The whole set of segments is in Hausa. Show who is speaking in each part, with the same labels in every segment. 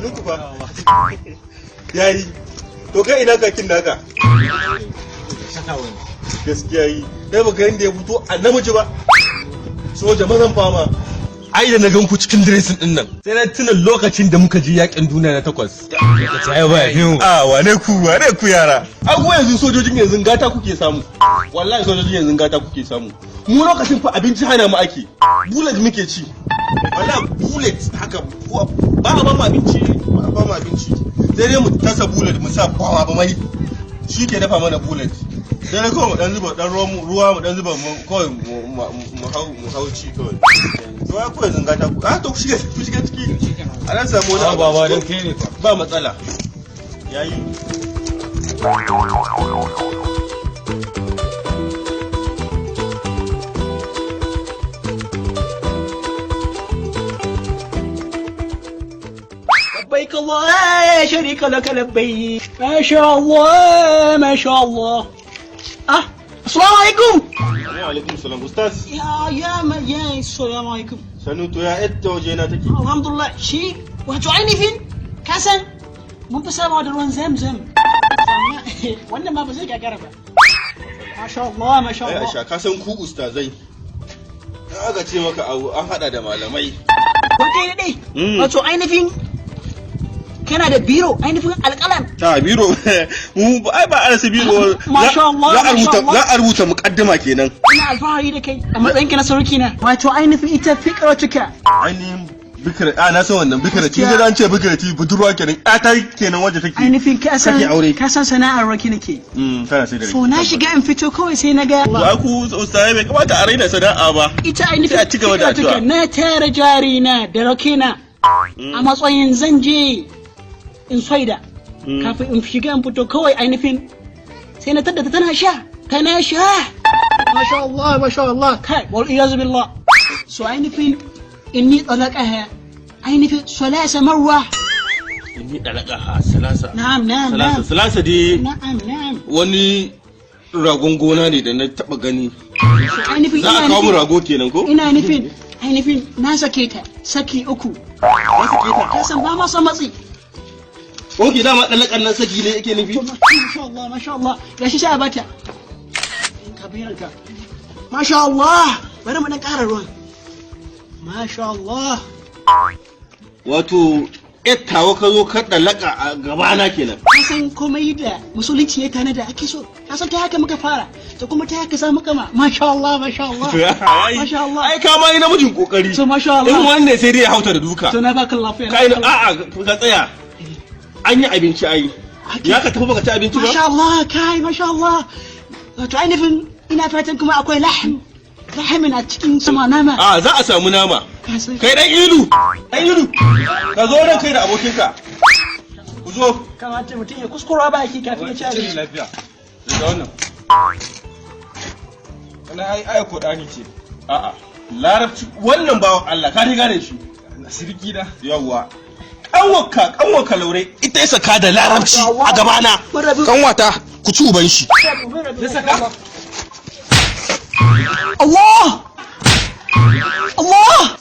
Speaker 1: Sanu ku fa. Yayi. To kai, ina kakin naka? Gaskiya yi. Kai baka yanda ya fito a namiji ba. Soja mazan fama. Ai da na gan ku cikin dressing din nan, sai na tuna lokacin da muka je yakin duniya na takwas.
Speaker 2: Ai ba fiye.
Speaker 1: A wane ku, wane ku yara? An kuma yanzu sojojin yanzu gata kuke samu. Wallahi sojojin yanzu gata kuke samu. Mu lokacin fa abinci hana mu ake. Bullet muke ci. Wallahi bullet haka, ba a ba mu abinci, ba a ba mu abinci. Sai dai mu tasa bullet, mu sa bawa ba mai. Shi ke dafa mana bullet. Sai dai kawai mu dan zuba dan ruwa, ruwa mu dan zuba, mu kawai mu hau ci kawai. To ai kawai yanzu gata ku. Ah, to ku shiga ciki. A dan samu wani abu.
Speaker 2: Baba, don kai ne fa.
Speaker 1: Ba matsala. Yayi.
Speaker 3: لبيك الله لا شريك لك لبيك. ما شاء الله، ما شاء الله. اه، السلام عليكم.
Speaker 1: Wa alaikum salam, ustaz.
Speaker 3: يا يا ما يا، السلام عليكم.
Speaker 1: Sanu, to ya yadda wajena take?
Speaker 3: Alhamdulillah. Shi wato ainihin ka san mun fi sabawa da ruwan Zamzam, amma wannan ma ba zai gagara ba. Masha Allah, masha
Speaker 1: Ai
Speaker 3: Allah.
Speaker 1: Aisha, ka san ku ustazai. In aka ce maka abu an hada da malamai.
Speaker 3: Ko kai dai, wato ainihin kana da biro, ainihin alƙalam?
Speaker 1: Ta biro, mu ai ba a rasa biro.
Speaker 3: Masha Allah,
Speaker 1: Za a
Speaker 3: masha
Speaker 1: rubuta
Speaker 3: Allah.
Speaker 1: za a rubuta muqaddima kenan.
Speaker 3: Ina alfahari da kai a matsayinka na sarki na. Wato ainihin ita fikratuka.
Speaker 1: Ainihin bikira, a na san wannan bikira ce. Idan an ce bikira ce, budurwa kenan, ta kenan wacce take
Speaker 3: Ainihin ka san
Speaker 1: Kake aure.
Speaker 3: ka san sana'ar rake nake.
Speaker 1: Kana sai da
Speaker 3: So na shiga in fito kawai sai na ga
Speaker 1: To ai ku ustazai bai kamata a raina sana'a ba.
Speaker 3: Ita ainihin
Speaker 1: Sai a ci gaba da
Speaker 3: fikratuka,
Speaker 1: addu'a.
Speaker 3: na tara jari na da rake na a matsayin zan je in saida. Kafin in shiga in fito kawai ainihin sai na taddata tana sha, tana sha. Masha Allah, masha Allah. Kai, wal iyazu billah. So ainihin inni talaqaha ainihin salasa marwa.
Speaker 1: Inni dalaka salasa.
Speaker 3: Na'am.
Speaker 1: Salasa.
Speaker 3: Na'am.
Speaker 1: Salasa dai.
Speaker 3: Na'am.
Speaker 1: Wani ragon gona ne da na taba gani.
Speaker 3: So ainihin
Speaker 1: Za a
Speaker 3: ina
Speaker 1: kawo mu
Speaker 3: nufin
Speaker 1: rago kenan ko?
Speaker 3: Ina nufin ainihin na sake ta saki uku.
Speaker 1: Za su keta.
Speaker 3: Ka san ba masa matsi.
Speaker 1: Ok, dama dalakan nan saki ne yake nufi?
Speaker 3: Masha Allah, masha Allah. Gashi sai a bata kabiranka. Masha Allah, bari mu dan ƙara ruwan. Masha Allah.
Speaker 1: Wato yattawa ka zo ka dalaka a gabana kenan.
Speaker 3: Ka san komai da musulunci ya tanada ake so. Ka san ta haka muka fara, to kuma ta haka za mu kama. Masha Allah, masha Allah, masha Allah.
Speaker 1: Ai ka ma yi namijin kokari.
Speaker 3: To masha
Speaker 1: In
Speaker 3: Allah.
Speaker 1: wanne sai dai ya hauta da duka.
Speaker 3: To na baka lafiya.
Speaker 1: Kai, a'a, ka tsaya. An yi abinci ai. Ya ka tafi baka ci abinci ba?
Speaker 3: Masha Allah, kai, masha Allah. Wato ainihin ina fatan kuma akwai lahm, lahamin a cikin sama, nama.
Speaker 1: A za a samu nama.
Speaker 3: Ka san
Speaker 1: Kai dan ilu, dan ilu. Ka zo nan kai da abokinka. Ku zo.
Speaker 3: Kamata mutum ya kuskura baki kafin ya ci abinci.
Speaker 2: Lafiya. Daga wannan. Wannan ai kodani ce.
Speaker 1: A'a. Larabci wannan bawan Allah ka riga gane shi.
Speaker 2: Sirki da.
Speaker 1: Yawwa. Kanwarka Laure ita ya saka da larabci a gabana.
Speaker 3: Mun rabu.
Speaker 1: Kanwata, ku ci uban shi.
Speaker 3: Mun rabu. Allah Allah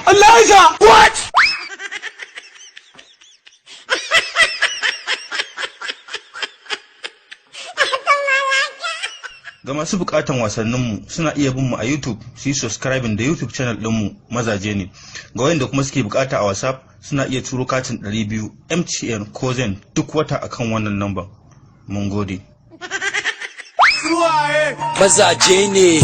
Speaker 1: Allah ya. What?
Speaker 4: Ga masu bukatan wasanninmu, suna iya bin mu a YouTube su yi subscribing da YouTube channel ɗinmu Mazaje Ne. Ga wayanda kuma suke bukata a WhatsApp, suna iya turo katin 200 MTN ko Zain duk wata akan wannan number. Mun gode.
Speaker 5: Mazaje ne.